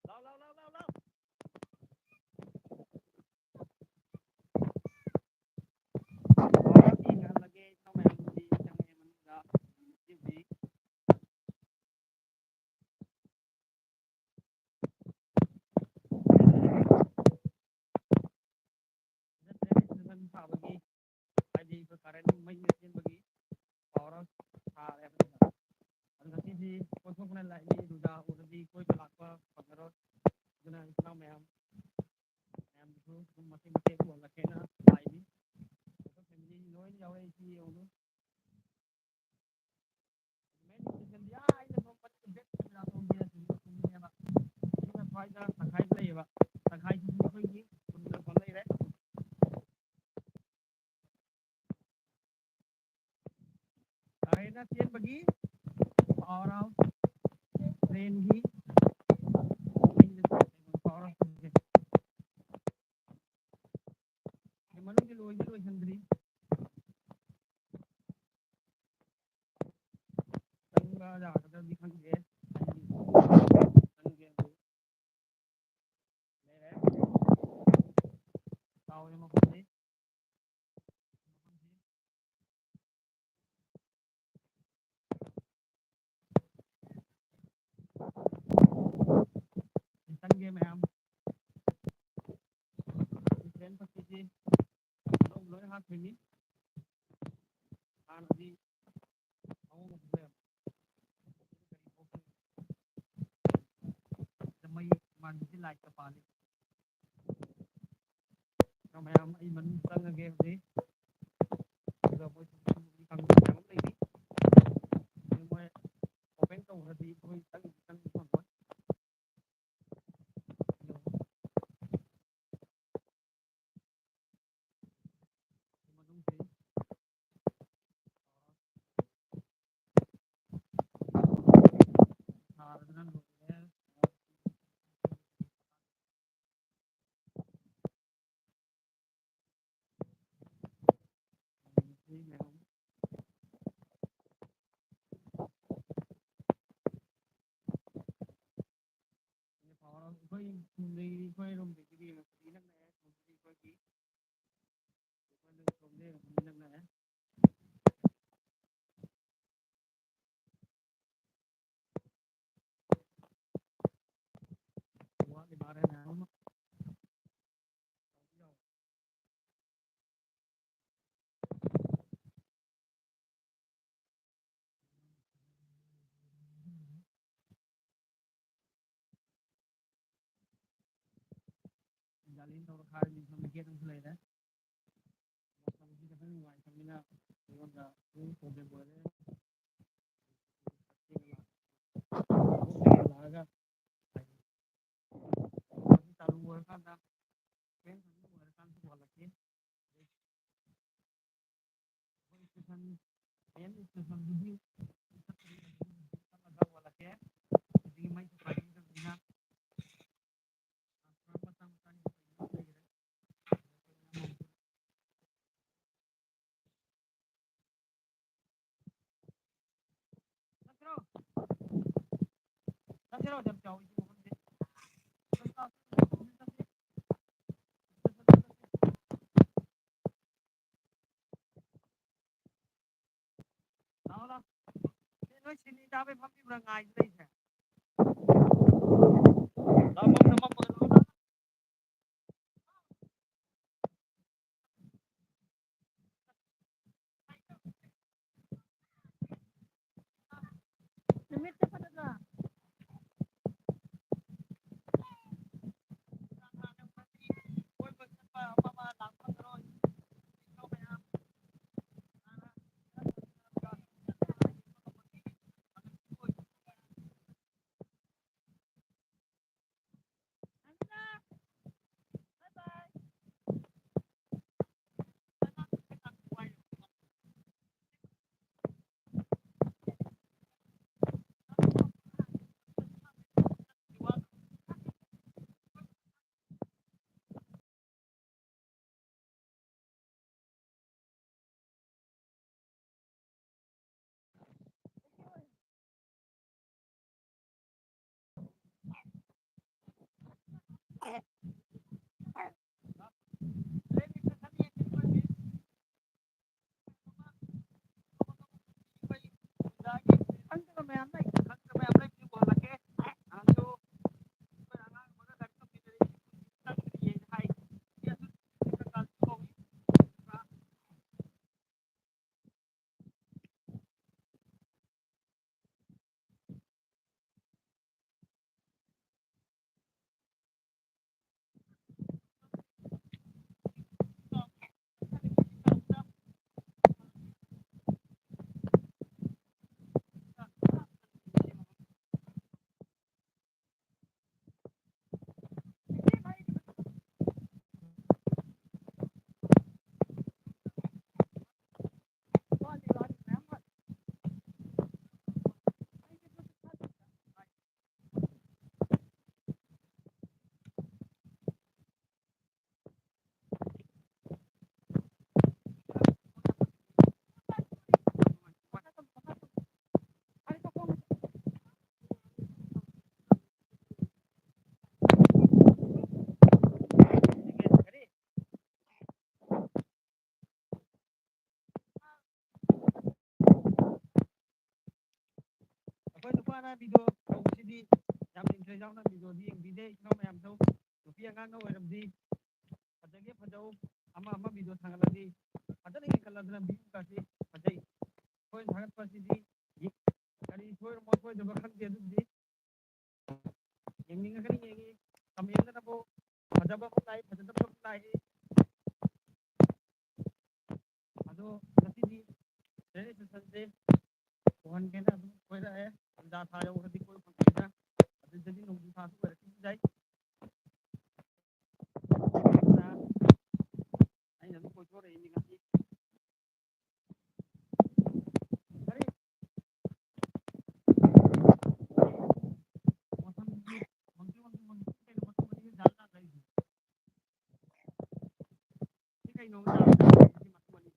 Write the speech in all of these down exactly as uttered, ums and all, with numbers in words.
ꯂꯥꯎ, ꯂꯥꯎ, ꯂꯥꯎ, ꯂꯥꯎ, ꯂꯥꯎ꯫ ꯃꯔꯛꯇꯤ ꯉꯜꯂꯒꯦ, ꯏꯅꯥꯎ ꯃꯌꯥꯝꯕꯨꯗꯤ ꯆꯪꯉꯛꯑꯦ ꯃꯅꯨꯡꯗ꯫ ꯁꯤꯗꯤ ꯅꯠꯇ꯭ꯔꯦ, season ꯁꯥꯕꯒꯤ, ꯍꯥꯏꯗꯤ ꯑꯩꯈꯣꯏ current ꯃꯩꯅ ꯆꯦꯟꯕꯒꯤ power ꯁꯥꯔꯦ ꯍꯥꯏꯕꯅꯤꯗ꯫ ꯑꯗꯨ ꯉꯁꯤꯗꯤ ꯀꯣꯏꯊꯣꯛꯄꯅ ꯂꯥꯛꯏ, ꯗꯨꯔꯒꯥ ꯎꯔꯗꯤ ꯀꯣꯏꯕ ꯂꯥꯛꯄ ꯐꯪꯉꯔꯣꯏ꯫ ꯑꯗꯨꯅ ꯏꯆꯤꯟ ꯏꯅꯥꯎ ꯃꯌꯥꯝ, ꯃꯌꯥꯝꯗꯁꯨ ꯑꯗꯨꯝ ꯃꯇꯦꯛ ꯃꯇꯦꯛ ꯎꯍꯜꯂꯛꯀꯦꯅ ꯂꯥꯛꯏꯅꯤ꯫ ꯑꯩꯈꯣꯏ family ꯂꯣꯏꯅ ꯌꯥꯎꯔꯛꯏ, ꯁꯤ ꯌꯦꯡꯉꯨ꯫ Main stationꯗꯤ ꯑꯥ ꯑꯩꯅ ꯅꯣꯡꯃ back camera ꯇꯧꯒꯦ ꯑꯗꯨꯗꯤ ꯆꯨꯝꯃꯦꯕ꯫ ꯑꯗꯨꯅ ꯁ꯭ꯋꯥꯏꯗ ꯇꯪꯈꯥꯏ ꯂꯩꯌꯦꯕ꯫ ꯇꯪꯈꯥꯏꯁꯤꯗꯤ ꯑꯩꯈꯣꯏꯒꯤ ꯈꯨꯟꯗ ꯐꯪ ꯂꯩꯔꯦ꯫ ꯀꯔꯦꯟꯅ ꯆꯦꯟꯕꯒꯤ power house, trainꯒꯤ power house ꯁꯦ꯫ ꯃꯅꯨꯡꯒꯤ ꯂꯣꯏꯗꯤ ꯂꯣꯏꯁꯤꯟꯗ꯭ꯔꯤ꯫ ꯆꯪꯕ ꯌꯥꯒꯗ꯭ꯔꯗꯤ ꯈꯪꯗꯦ꯫ ꯑꯩꯗꯤ ꯆꯪꯒꯦ ꯑꯗꯨ ꯂꯩꯔꯦ꯫ ꯆꯥꯎꯔꯦ ꯃꯐꯝꯁꯤ꯫ ꯆꯪꯒꯦ ꯃꯌꯥꯝ꯫ Train ꯐꯛꯁꯤꯗꯤ ꯑꯅꯧꯕ ꯂꯣꯏ ꯍꯥꯞꯈ꯭ꯔꯤꯅꯤ꯫ ꯍꯥꯟꯅꯗꯤ ꯑꯉꯧꯕ ꯈꯛꯇ ꯂꯩꯔꯝꯕ꯫ ꯃꯩ ꯃꯥꯟꯕꯁꯤ lightꯇ ꯄꯥꯜꯂꯤ꯫ ꯃꯌꯥꯝ ꯑꯩ ꯃꯅꯨꯡ ꯆꯪꯉꯒꯦ ꯍꯧꯖꯤꯛ꯫ ꯑꯗꯨꯒ ꯃꯣꯏ ꯀꯥꯡꯕꯨ ꯃꯌꯥꯝ ꯑꯃ ꯂꯩꯔꯤ꯫ ꯑꯗꯨ ꯃꯣꯏ open ꯇꯧꯈ꯭ꯔꯗꯤ ꯑꯩꯈꯣꯏ ꯆꯪ-, ꯆꯪꯕ ꯐꯪꯉꯣꯏ꯫ ꯃꯅꯨꯡꯁꯤ ꯊꯥꯗꯅ ꯂꯣꯏꯔꯦ꯫ ꯑꯩꯈꯣꯏ ꯔꯨꯝꯗꯒꯤ, ꯑꯩꯈꯣꯏ ꯔꯨꯝꯗꯒꯤꯗꯤ ꯌꯦꯡꯉꯛꯄꯗꯤ ꯏꯅꯛ ꯅꯛꯑꯦ, ꯔꯨꯝꯗꯤ ꯑꯩꯈꯣꯏꯒꯤ, ꯑꯩꯈꯣꯏ ꯔꯨꯝꯗꯒꯤ ꯌꯦꯡꯉꯛꯄꯗꯤ ꯏꯅꯛ ꯅꯛꯑꯦ꯫ ꯋꯥꯠꯂꯤ ꯃꯥꯜꯂꯦ ꯃꯌꯥꯝ ꯑꯃ꯫ ꯖꯥꯂꯤ ꯇꯧꯔ ꯈꯥꯔꯤꯅꯤ, ꯁꯣꯝꯗ gate ꯑꯃꯁꯨ ꯂꯩꯔꯦ꯫ ꯃꯐꯝꯁꯤ ꯈꯤꯇꯪ ꯅꯨꯡꯉꯥꯏꯇꯕꯅꯤꯅ ꯑꯩꯉꯣꯟꯗ ꯑꯗꯨꯝ problem ꯑꯣꯏꯔꯦ꯫ ꯂꯥꯛꯑꯒ ꯆꯥꯂꯨ ꯑꯣꯏꯔꯀꯥꯟꯗ, ꯐꯦꯟ ꯆꯥꯂꯨ ꯑꯣꯏꯔꯀꯥꯟꯗ ꯍꯣꯜꯂꯛꯀꯦ꯫ ꯑꯩꯈꯣꯏ station, main stationꯗꯨꯒꯤ ꯃꯊꯛꯇ ꯑꯣꯜꯂꯛꯀꯦ꯫ ꯑꯗꯒꯤ ꯃꯩꯁꯨ ꯄꯥꯏꯅꯤꯡꯗꯕꯅꯤꯅ transformer ꯃꯆꯥ ꯃꯆꯥꯒꯤ ꯂꯩꯈ꯭ꯔꯦ꯫ ꯂꯥꯛꯑꯣ, ꯂꯥꯛꯑꯣ꯫ ꯁꯤ ꯅꯣꯏ ꯁꯤꯡꯖꯨ ꯆꯥꯕꯩ ꯐꯝꯃꯤꯕ꯭ꯔꯥ ꯉꯥꯏꯗ ꯂꯩꯁꯦ? ꯂꯥꯛꯑꯣ, ꯐꯝꯃꯣ, ꯐꯝꯃꯣ, ꯂꯥꯛꯑꯣ, ꯂꯥꯛꯑꯣ꯫ ꯅꯨꯃꯤꯠꯇ ꯐꯖꯅ꯫ ꯀꯣꯏꯕ ꯆꯠꯄ ꯑꯃ ꯑꯃ ꯑꯩꯈꯣꯏ ꯅꯨꯄꯥꯅ ꯚꯤꯗꯤꯑꯣ ꯇꯧꯕꯁꯤꯗꯤ ꯌꯥꯝ ꯏꯟꯇꯔꯦꯁ ꯌꯥꯎꯅ ꯚꯤꯗꯤꯑꯣꯗꯤ ꯌꯦꯡꯕꯤꯗꯦ꯫ ꯏꯅꯥꯎ ꯃꯌꯥꯝꯁꯨ ꯅꯨꯄꯤ ꯑꯉꯥꯡꯒ ꯑꯣꯏꯔꯕꯗꯤ ꯐꯖꯒꯦ ꯐꯖꯧ, ꯑꯃ ꯑꯃ ꯚꯤꯗꯤꯑꯣ ꯊꯥꯒꯠꯂꯗꯤ ꯐꯖꯅ ꯌꯦꯡꯈꯠꯂꯗꯅ ꯚ꯭ꯌꯨꯒꯁꯤ ꯐꯖꯩ꯫ ꯑꯩꯈꯣꯏꯅ ꯊꯥꯒꯠꯄꯁꯤꯗꯤ ꯀꯔꯤ ꯁꯣꯏꯔꯕ ꯁꯣꯏꯗꯕ ꯈꯪꯗꯦ꯫ ꯑꯗꯨꯕꯨꯗꯤ ꯌꯦꯡꯅꯤꯡꯉꯒꯅ ꯌꯦꯡꯉꯤ, ꯀꯃꯦꯟꯗꯅꯕꯨ ꯐꯖꯕ ꯑꯃ ꯂꯥꯛꯏ, ꯐꯖꯗꯕ ꯑꯃ ꯂꯥꯛꯏ꯫ ꯑꯗꯣ ꯉꯁꯤꯗꯤ ꯔꯦꯜꯋꯦ ꯏꯁꯇꯦꯁꯟꯁꯦ ꯎꯍꯟꯒꯦꯅ ꯑꯗꯨꯝ ꯀꯣꯏꯔꯛꯑꯦ꯫ ꯇꯟꯖꯥ ꯊꯥ ꯌꯧꯔꯗꯤ ꯀꯣꯏꯕ ꯐꯪꯉꯦꯅ꯫ ꯑꯗꯨꯗꯗꯤ ꯅꯣꯡꯖꯨ ꯊꯥꯁꯨ ꯑꯣꯏꯔꯛꯄꯁꯨ ꯌꯥꯏ꯫ ꯑꯩꯅ ꯑꯗꯨꯝ ꯀꯣꯏꯊꯣꯔꯛꯏꯅꯤ ꯉꯁꯤ꯫ ꯀꯔꯤ? ꯃꯐꯝꯁꯤ ꯍꯧꯖꯤꯛ ꯍꯧꯖꯤꯛ ꯍꯧꯖꯤꯛ ꯀꯩꯅꯣ ꯃꯐꯝ ꯑꯅꯤ ꯖꯥꯠ ꯖꯥꯠ ꯂꯩꯔꯤ꯫ ꯁꯤ ꯀꯩꯅꯣ ꯖꯥꯠ ꯖꯥꯠ ꯂꯩꯔꯤ꯫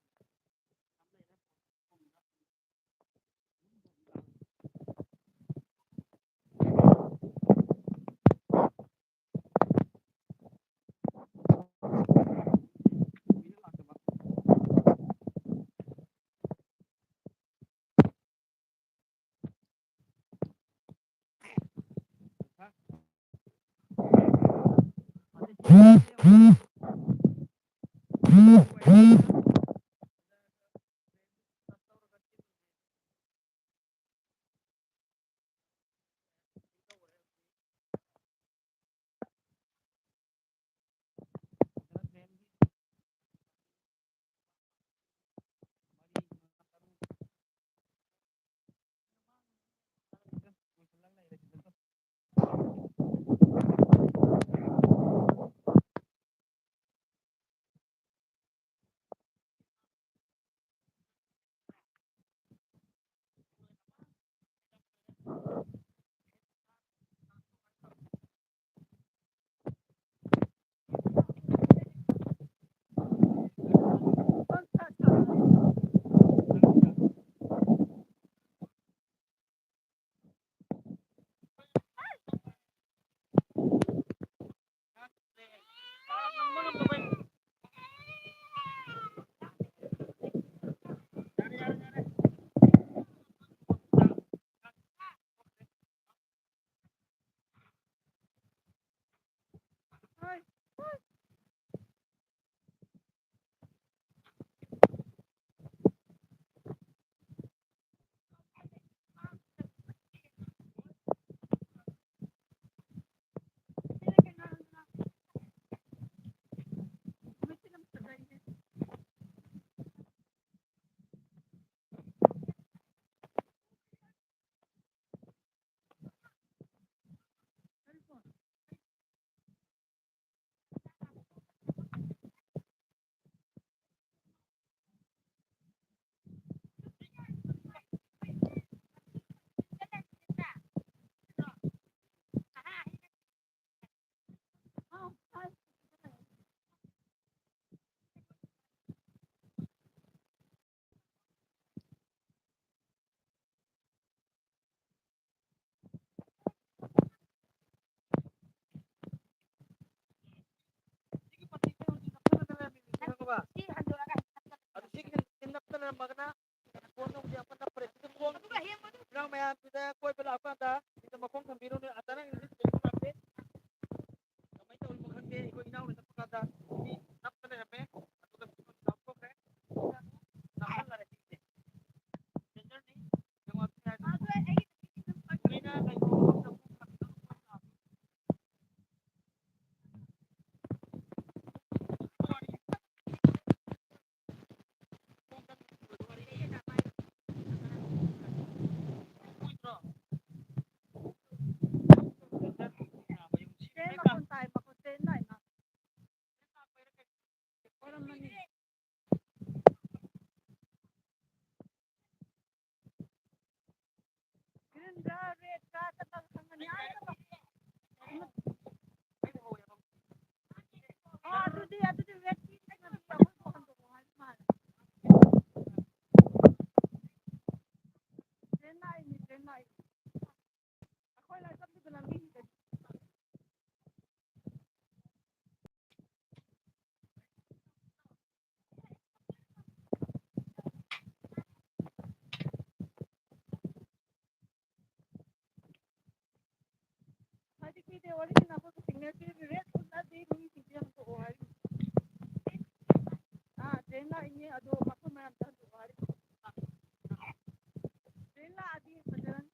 ꯁꯤꯒꯤ ꯃꯇꯦꯛꯁꯦ ꯍꯧꯖꯤꯛ ꯅꯞꯁꯜꯂꯒ ꯂꯩꯔꯝꯃꯤꯅꯦ, ꯈꯪꯉꯕ? ꯁꯤ ꯍꯟꯗꯣꯔꯛꯑꯒ ꯑꯗꯨ ꯁꯤ ꯈꯤꯇꯪ ꯅꯞꯇꯅ ꯂꯩꯔꯝꯃꯒꯅ ꯐꯣꯟꯗꯣ ꯍꯧꯖꯤꯛ ꯑꯃ ꯅꯞꯄꯔꯦ꯫ ꯁꯤꯗ ꯈꯣꯡ ꯑꯗꯨꯒ ꯍꯌꯦꯡ ꯃꯗꯨ ꯏꯔꯥꯡ ꯃꯌꯥꯝꯁꯤꯗ ꯀꯣꯏꯕ ꯂꯥꯛꯄ ꯀꯥꯟꯗ ꯁꯤꯗ ꯃꯈꯣꯡ ꯊꯝꯕꯤꯔꯨꯅꯦ꯫ ꯑꯗ ꯅꯪ ꯏꯪꯂꯤꯁ ꯀꯩꯁꯨ ꯂꯥꯛꯇꯦ꯫ ꯀꯃꯥꯏꯅ ꯇꯧꯔꯤꯅꯣ ꯈꯪꯗꯦ꯫ ꯑꯩꯈꯣꯏ ꯒ꯭ꯔꯤꯟꯔ ꯔꯦꯗꯔ ꯀꯂꯔ ꯈꯪꯉꯅꯤ꯫ ꯑꯥ, ꯑꯗꯨꯗꯤ, ꯑꯗꯨꯗꯤ ꯔꯦꯗ ꯄꯤꯁ ꯅꯠꯇꯦ, ꯑꯩꯈꯣꯏ ꯍꯟꯗꯣꯛꯑꯣ ꯍꯥꯏꯕ ꯃꯥꯜꯂꯦ꯫ ꯇ꯭ꯔꯦꯟ ꯂꯥꯛꯏꯅꯦ, ꯇ꯭ꯔꯦꯟ ꯂꯥꯛꯏꯅꯦ꯫ ꯑꯩꯈꯣꯏ ꯂꯥꯏ ꯆꯠꯂꯤꯕ ꯂꯝꯕꯤꯁꯤꯗ꯫ ꯍꯥꯏꯗꯤ ꯄꯤꯗꯦ, ꯋꯥꯔꯤꯁꯤꯅ ꯑꯩꯈꯣꯏꯒꯤ ꯁꯤꯒꯅꯦꯜꯁꯤ ꯔꯦꯗ ꯎꯠꯂꯗꯤ ꯃꯤꯁꯤꯡꯁꯦ ꯍꯟꯗꯣꯛꯑꯣ ꯍꯥꯏꯔꯤ꯫ ꯑꯥ, ꯇ꯭ꯔꯦꯟ ꯂꯥꯛꯏꯅꯦ, ꯑꯗꯣ ꯃꯐꯝ ꯃꯌꯥꯝꯗ ꯍꯟꯗꯣꯛꯑꯣ ꯍꯥꯏꯔꯤ꯫ ꯇ꯭ꯔꯦꯟ ꯂꯥꯛꯑꯗꯤ ꯐꯖꯔꯅꯤ꯫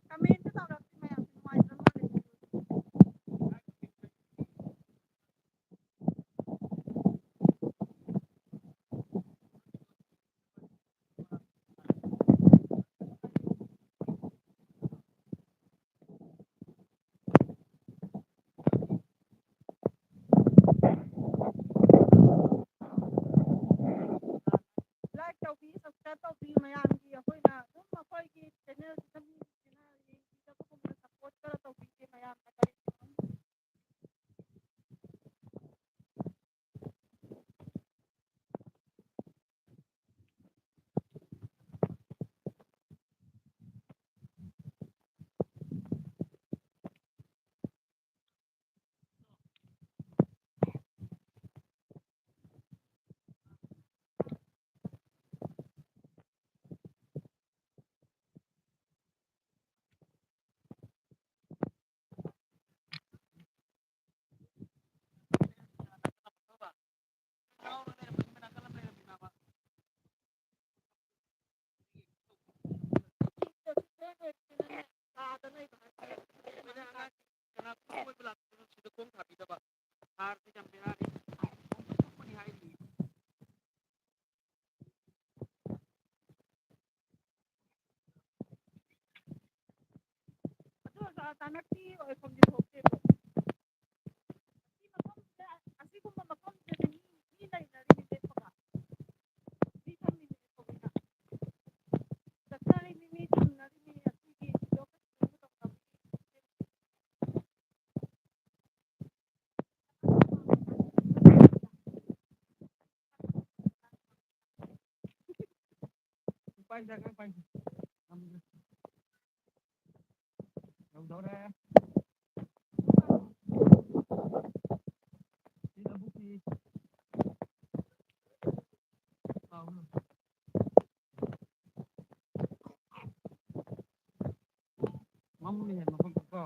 ꯀꯃꯦꯟꯇ ꯇꯧꯔꯛꯇꯦ ꯃꯌꯥꯝꯁꯦ, ꯅꯨꯡꯉꯥꯏꯇ꯭ꯔ ꯃꯥꯜꯂꯦ꯫ ꯂꯥꯏꯛ ꯇꯧꯕꯤ, ꯁꯕꯁꯀ꯭ꯔꯥꯏꯕ ꯇꯧꯕꯤ ꯃꯌꯥꯝꯒꯤ, ꯑꯩꯈꯣꯏꯅ ꯑꯗꯨꯝ ꯑꯩꯈꯣꯏꯒꯤ ꯆꯦꯅꯦꯜꯁꯤꯗ ꯃꯤ ꯌꯦꯡꯕꯤꯗꯕꯒꯨꯝꯕ ꯁꯞꯄꯣꯔꯠ ꯈꯔ ꯇꯧꯕꯤꯒꯦ ꯃꯌꯥꯝꯅ, ꯀꯔꯤꯒꯤꯅꯣ ꯈꯪꯗꯦ꯫ ꯀꯅꯥ ꯀꯣꯏꯕ ꯂꯥꯛꯄꯗꯨ ꯁꯤꯗ ꯈꯣꯡ ꯊꯥꯕꯤꯗꯕ? ꯍꯥꯔꯁꯦ ꯌꯥꯝ ꯕꯦꯔꯥꯅꯤ꯫ ꯈꯣꯡ ꯁꯣꯛꯄꯅꯤ ꯍꯥꯏꯔꯤ꯫ ꯇꯥꯅꯛꯇꯤ ꯑꯣꯏꯐꯝꯗꯤ ꯊꯣꯛꯇꯦꯕ꯫ ꯁꯤ ꯃꯐꯝꯁꯤꯗ, ꯑꯁꯤꯒꯨꯝꯕ ꯃꯐꯝꯁꯤꯗꯗꯤ ꯃꯤ, ꯃꯤ ꯂꯩꯅꯔꯤꯅꯤ ꯂꯦꯞꯄꯒ꯫ ꯃꯤ ꯐꯝꯃꯤꯅꯤ ꯂꯦꯞꯄꯒ꯫ ꯆꯠꯅꯔꯤꯅꯤ, ꯃꯤ ꯊꯝꯅꯔꯤꯅꯤ, ꯑꯁꯤꯒꯤ ꯌꯣꯒ ꯇꯧꯅꯕꯒꯤ꯫ ꯄꯥꯏꯁꯦ, ꯈꯔ ꯄꯥꯏꯁꯦ꯫ ꯊꯝꯃꯒꯦ꯫ ꯌꯧꯗꯧꯔꯦ꯫ ꯁꯤ ꯂꯧꯕꯨꯛꯀꯤ꯫ ꯑꯥ, ꯎꯝ꯫ ꯃꯝꯃꯤꯍꯦ ꯃꯐꯝꯗꯨꯀꯣ꯫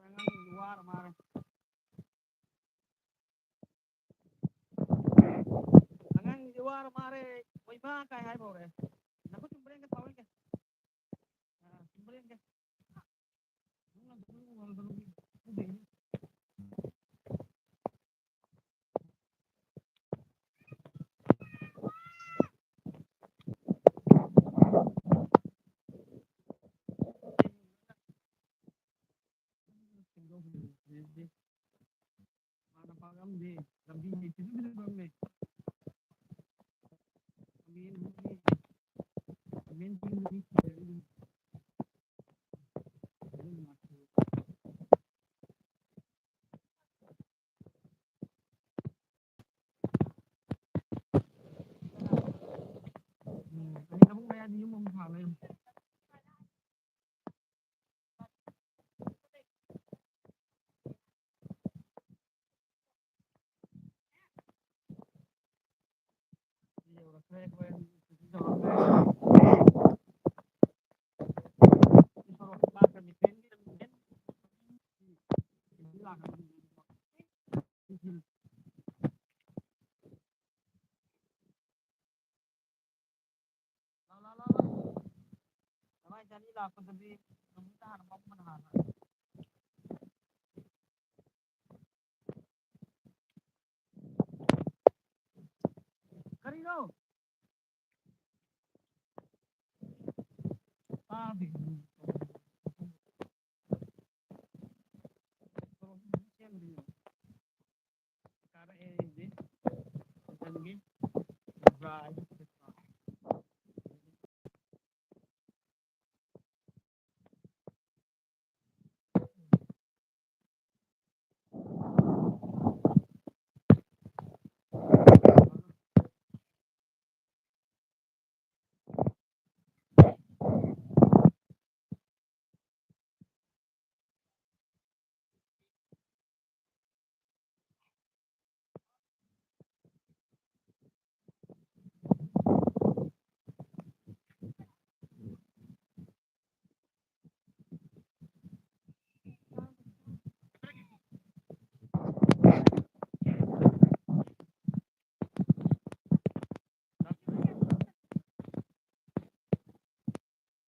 ꯑꯉꯥꯡꯁꯤꯡꯗꯤ ꯋꯥꯔ ꯃꯥꯜꯂꯦ꯫ ꯑꯉꯥꯡꯁꯤꯡꯗꯤ ꯋꯥꯔ ꯃꯥꯜꯂꯦ꯫ ꯑꯣꯏꯃꯥ ꯀꯥꯏ ꯍꯥꯏꯕ ꯍꯧꯔꯦ꯫ ꯅꯈꯨꯠ ꯆꯨꯝꯕ꯭ꯔꯦꯡꯒ ꯊꯥꯎ ꯏꯟꯒꯦ꯫ ꯑ, ꯆꯨꯝꯕ꯭ꯔꯦꯡꯒꯦ꯫ ꯍꯥꯟꯅ ꯄꯥꯛꯂꯝꯗꯦ, ꯂꯝꯕꯤ ꯐꯤꯖꯤꯛ ꯐꯤꯖꯤꯛ ꯐꯝꯃꯦ꯫ ꯃꯦꯟ ꯍꯣꯏꯒꯤ, ꯃꯦꯟ ꯍꯣꯏꯒꯤ ꯃꯤ ꯊꯤꯔꯛꯏꯗꯨꯅꯤ꯫ ꯂꯥꯎ, ꯂꯥꯎ, ꯂꯥꯎ, ꯂꯥꯎ꯫ ꯅꯃꯥꯏ ꯆꯅꯤ ꯂꯥꯛꯄꯗꯗꯤ ꯅꯨꯃꯤꯠꯇ ꯍꯥꯟꯅ ꯃꯝꯕꯅ ꯍꯥꯟꯅ꯫ ꯀꯔꯤꯅꯣ? ꯇꯥꯗꯦ꯫ ꯀꯥꯔꯛꯑꯦ ꯑꯩꯗꯤ꯫ ꯃꯊꯪꯒꯤ ꯗ꯭ꯔꯥꯏ꯫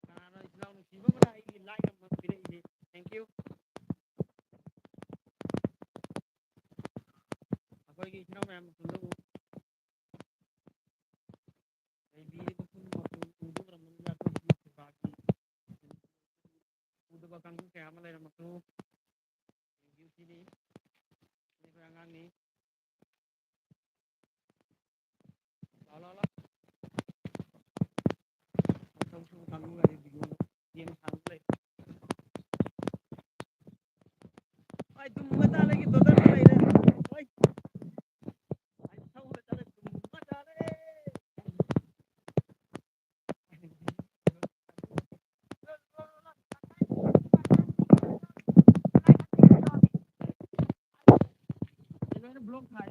ꯀꯅꯥꯅꯣ ꯏꯆꯤꯜ ꯏꯅꯥꯎ ꯅꯨꯡꯁꯤꯕ ꯑꯃꯅ ꯑꯩꯒꯤ like ꯑꯃ ꯄꯤꯔꯛꯏꯁꯦ? Thank you꯫ ꯑꯩꯈꯣꯏꯒꯤ ꯏꯆꯤꯜ ꯏꯅꯥꯎ ꯃꯌꯥꯝ ꯃꯇꯨꯡꯗ ꯎ-, ꯂꯩꯕꯤꯔꯤꯕ ꯄꯨꯝꯅꯃꯛꯄꯨ ꯎꯕ ꯉꯝꯂꯝꯒꯅꯤꯅ ꯑꯩꯈꯣꯏꯒꯤ ꯁꯦꯕꯥꯒꯤ ꯎꯗꯕ ꯀꯥꯡꯕꯨ ꯀꯌꯥ ꯑꯃ ꯂꯩꯔꯝꯃꯁꯨ, ꯇꯦꯡꯀ꯭ꯌꯨ ꯁꯤꯅꯤ꯫ ꯑꯩꯈꯣꯏ ꯑꯉꯥꯡꯅꯤ꯫ ꯂꯥꯎ, ꯂꯥꯎ, ꯂꯥꯎ꯫ ꯃꯊꯧ ꯁꯨꯕ ꯀꯥꯡꯕꯨ ꯒꯥꯔꯤ ꯕꯤꯒꯨ ꯒꯦꯝ ꯁꯥꯟꯅ ꯂꯩ꯫ ꯑꯩ ꯇꯨꯝꯕ ꯇꯥꯔꯦ, ꯒꯤ ꯇꯣꯇꯜ ꯂꯩꯔꯦ꯫ ꯑꯩ, ꯑꯩ ꯊꯧꯕ ꯇꯥꯔꯦ, ꯇꯨꯝꯕ ꯇꯥꯔꯦ꯫ ꯀꯩꯅꯣꯅ ꯕ꯭ꯂꯣꯛ ꯊꯥꯏ꯫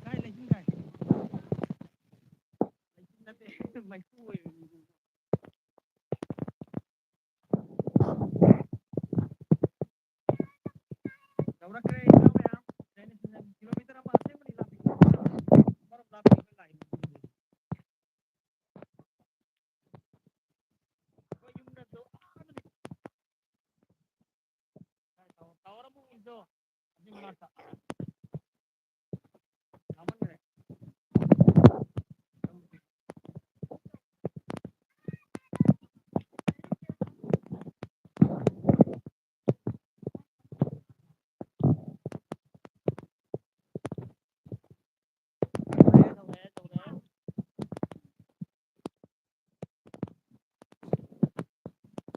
ꯀꯥꯏ ꯂꯩꯁꯤꯟ ꯀꯥꯏ? ꯌꯧꯔꯛꯈ꯭ꯔꯦ, ꯏꯇꯥꯎ ꯃꯌꯥꯝ꯫ ꯀꯤꯂꯣꯃꯤꯇꯔ ꯑꯃ ꯑꯁꯦꯡꯕꯗꯤ ꯂꯥꯞꯄꯤ꯫ ꯑꯃꯔꯣꯝ ꯂꯥꯞꯄꯤ, ꯑꯩꯈꯣꯏ ꯂꯥꯛꯏ꯫ ꯑꯩꯈꯣꯏ ꯌꯨꯝꯗꯁꯨ ꯑꯥꯗꯅꯤ꯫ ꯇꯥꯋꯔ ꯑꯃ ꯎꯏꯗꯣ, ꯑꯗꯨꯏ ꯃꯅꯥꯛꯇ꯫ ꯂꯥꯞꯃꯟꯈ꯭ꯔꯦ꯫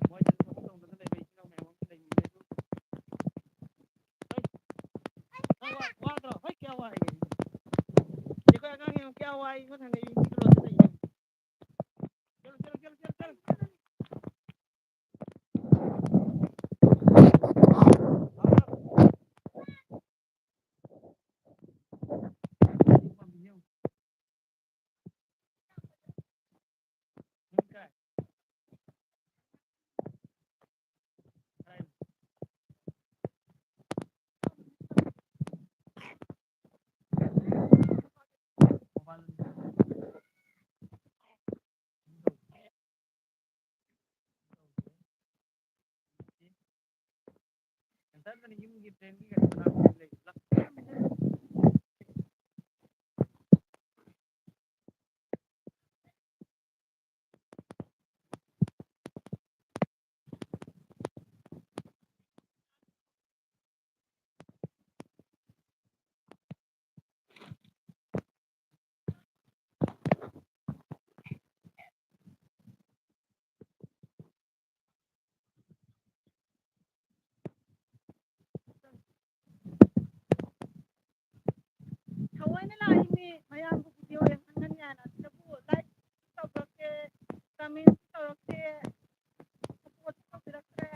ꯃꯣꯏꯗꯁꯨ ꯊꯕꯛ ꯇꯧꯗꯅ ꯂꯩꯕ ꯏꯆꯤꯟ ꯏꯅꯥꯎ ꯃꯌꯥꯝ ꯑꯃ ꯂꯩꯃꯤꯟꯅꯩ ꯑꯗꯨ꯫ ꯍꯩ! ꯅꯪ ꯋꯥ-, ꯋꯥꯗ꯭ꯔꯣ? ꯍꯩ, ꯀꯌꯥ ꯋꯥꯏ? ꯑꯩꯈꯣꯏ ꯑꯉꯥꯡ ꯌꯦꯡꯉꯨ, ꯀꯌꯥ ꯋꯥꯏ? ꯏꯉꯣꯟ ꯍꯪꯉꯛꯏ, ꯃꯤ ꯂꯣꯏꯅ ꯂꯩꯌꯦ꯫ ꯆꯠꯂꯨ, ꯆꯠꯂꯨ, ꯆꯠꯂꯨ, ꯆꯠꯂꯨ, ꯆꯠꯂꯨ꯫ ꯁꯦꯟꯇꯔꯗꯅ ꯌꯨꯝꯒꯤ ꯗ꯭ꯔꯦꯟꯒꯤ ꯀꯩꯅꯣ ꯃꯅꯥꯛꯇ ꯂꯩ꯫ ꯊꯑꯣꯏꯅ ꯂꯥꯛꯏꯅꯦ, ꯃꯌꯥꯝꯕꯨ ꯚꯤꯗꯤꯑꯣ ꯌꯦꯡꯍꯟꯒꯅꯤ ꯍꯥꯏꯅ꯫ ꯁꯤꯗꯕꯨ ꯂꯥꯏꯛ ꯇꯧꯔꯛꯇꯦ, ꯀꯃꯦꯟ ꯇꯧꯔꯛꯇꯦ, ꯁꯄꯣꯔꯠ ꯇꯧꯕꯤꯔꯛꯇ꯭ꯔꯦ꯫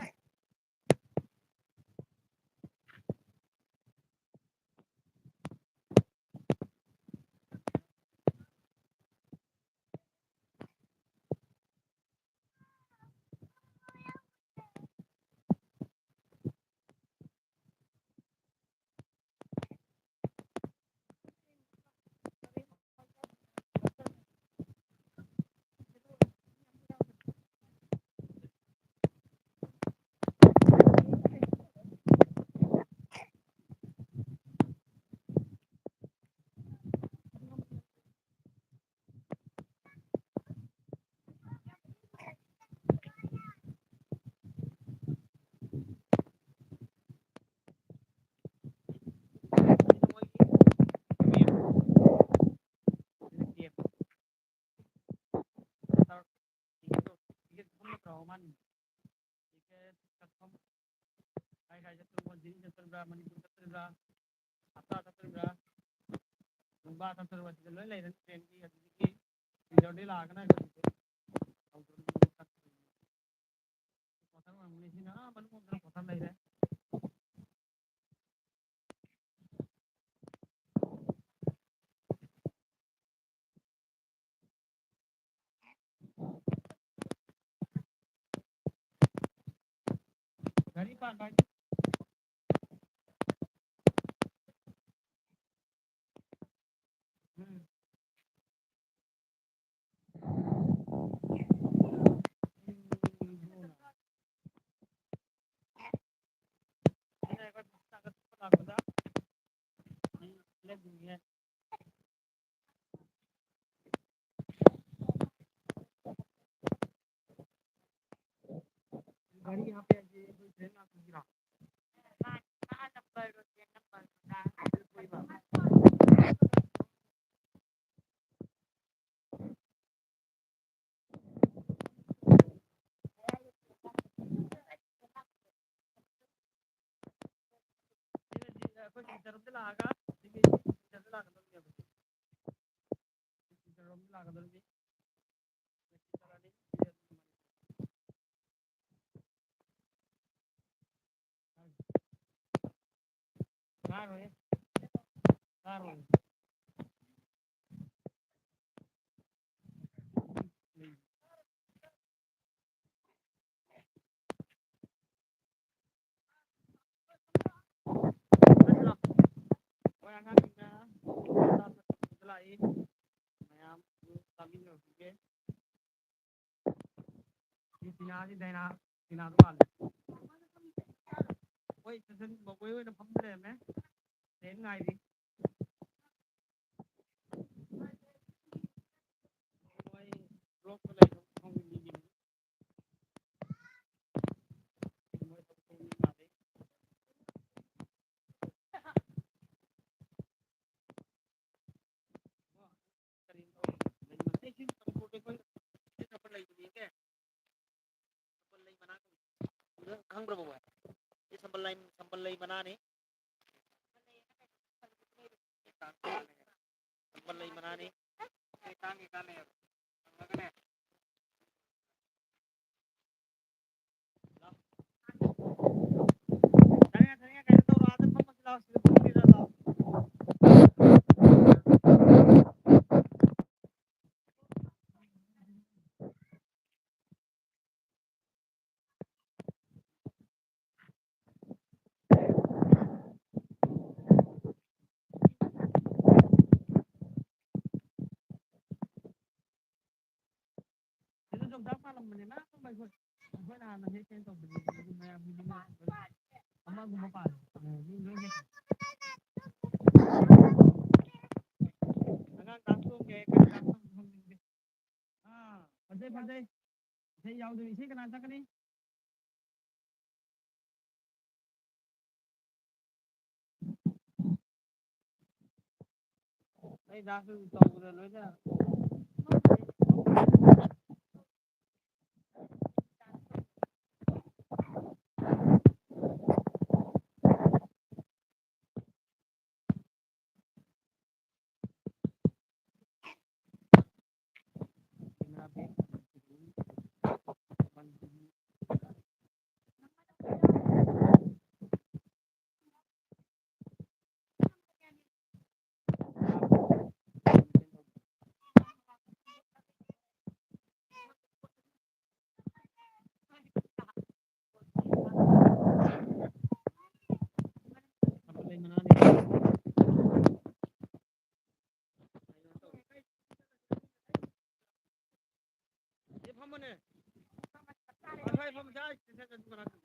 ꯆꯠꯇꯣꯔꯤꯕ꯭ꯔꯥ, ꯖꯤꯔꯤ ꯆꯠꯇꯣꯔꯤꯕ꯭ꯔꯥ, ꯃꯅꯤꯄꯨꯔ ꯆꯠꯇꯣꯔꯤꯕ꯭ꯔꯥ, ꯍꯞꯇꯥ ꯆꯠꯇꯣꯔꯤꯕ꯭ꯔꯥ, ꯅꯨꯡꯕꯥ ꯆꯠꯇꯣꯔꯤꯕ꯭ꯔꯥ, ꯁꯤꯗ ꯂꯣꯏ ꯂꯩꯔꯅꯤ ꯇ꯭ꯔꯦꯟꯒꯤ꯫ ꯑꯗꯨꯗꯒꯤ ꯔꯤꯖꯜꯗꯤ ꯂꯥꯛꯑꯒꯅ ꯒꯥꯔꯤꯁꯦ ꯀꯣꯊꯔ ꯑꯣꯏꯔꯝꯒꯅꯤ꯫ ꯁꯤꯅ ꯑꯥ ꯃꯅꯨꯡ ꯂꯣꯝꯗꯅ ꯀꯣꯊꯔ ꯂꯩꯔꯦ꯫ ꯒꯥꯔꯤ ꯄꯥꯟꯕ ꯍꯥꯏꯗꯤ ꯎꯝ꯫ गाड़ी यहाँ पे आ गई, कोई ट्रेन आ चुकी है। ꯑꯩꯈꯣꯏ ꯁꯤꯗꯔꯣꯝꯗ ꯂꯥꯛꯑꯒ ꯁꯤꯒꯤ ꯁꯤꯗꯔꯣꯝꯗ ꯂꯥꯛꯀꯗꯧꯅꯦꯕ꯫ ꯁꯤꯗꯔꯣꯝꯗ ꯂꯥꯛꯀꯗꯧꯅꯤ꯫ ꯀꯥꯔꯣꯏ꯫ ꯀꯥꯔꯣꯏ꯫ ꯑꯩꯈꯣꯏ ꯑꯉꯥꯡꯁꯤꯡꯅ ꯂꯥꯛꯏ꯫ ꯃꯌꯥꯝ ꯆꯥꯃꯤꯟꯅꯔꯨꯈꯤꯒꯦ꯫ ꯁꯤ ꯆꯤꯅꯥꯁꯤ ꯗꯥꯏꯅꯥ, ꯆꯤꯅꯥꯗꯣ ꯃꯥꯜꯂꯦ꯫ ꯑꯩꯈꯣꯏ ꯏꯁꯇꯦꯁꯟ ꯃꯒꯣꯏ ꯑꯣꯏꯅ ꯐꯝ ꯂꯩꯔꯝꯃꯦ꯫ ꯇ꯭ꯔꯦꯟ ꯉꯥꯏꯔꯤ꯫ ꯃꯣꯏ ꯕ꯭ꯂꯣꯛꯇ ꯂꯩꯕ ꯈꯪꯗꯦ ꯃꯤꯒꯤ꯫ ꯃꯣꯏ ꯊꯕꯛ ꯇꯧꯕ ꯃꯤ ꯃꯥꯜꯂꯤ꯫ ꯈꯪꯕ꯭ꯔꯕ ꯚꯥꯏ? ꯁꯤ ꯁꯝꯄꯨꯔꯗ ꯑꯩꯈꯣꯏ ꯁꯤ ꯁꯝꯄꯨꯔ ꯂꯩꯕꯅꯦ꯫ ꯈꯪꯕ꯭ꯔꯕ ꯚꯥꯏ? ꯁꯤ ꯁꯝꯄꯨꯔ ꯁꯝꯕꯜ ꯂꯩ, ꯁꯝꯕꯜ ꯂꯩ ꯃꯅꯥꯅꯤ꯫ ꯁꯝꯕꯜ ꯂꯩ ꯃꯅꯥꯅꯤ꯫ ꯁꯤꯗ ꯌꯣꯡꯆꯥꯛ ꯄꯥꯜꯂꯝꯕꯅꯦ, ꯃꯌꯥꯝ ꯑꯃ ꯑꯩꯈꯣꯏ, ꯑꯩꯈꯣꯏ ꯅꯍꯥꯟ ꯍꯦꯛ ꯀꯩꯅꯣ ꯇꯧꯕꯗꯨꯗꯤ, ꯑꯗꯨ ꯃꯌꯥꯝꯒꯤꯗꯤ ꯑꯃꯒꯨꯝꯕ ꯄꯥꯜꯂꯦ꯫ ꯑ, ꯃꯤ ꯂꯣꯏ ꯍꯦꯛ-, ꯑꯉꯥꯡ ꯀ꯭ꯂꯥꯁ ꯇꯨꯌꯦꯜꯐꯀꯤ ꯀꯔꯤ ꯀ꯭ꯂꯥꯁ ꯇꯧꯕꯅꯣ ꯈꯪꯗꯦ꯫ ꯑꯥ, ꯐꯖꯩ, ꯐꯖꯩ꯫ ꯏꯁꯩ ꯌꯥꯎꯗꯣꯏ, ꯏꯁꯩ ꯀꯅꯥ ꯁꯛꯀꯅꯤ? ꯑꯩ ꯗꯥꯁꯨ ꯇꯧꯕꯗ ꯂꯣꯏꯅ꯫ ꯁꯤ ꯐꯝꯃꯨꯅꯦ꯫ ꯑꯁ꯭ꯋꯥꯏ ꯐꯝꯃꯨꯁꯦ꯫ ꯑꯩ ꯁꯤ ꯁꯠ ꯆꯠꯄ ꯃꯅꯥꯛꯇ꯫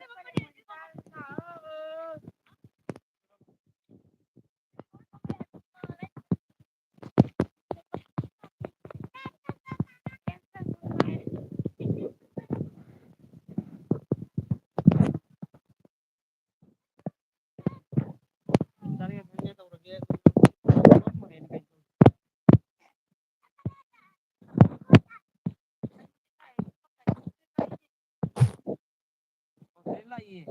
ꯂꯥꯛꯏꯌꯦ꯫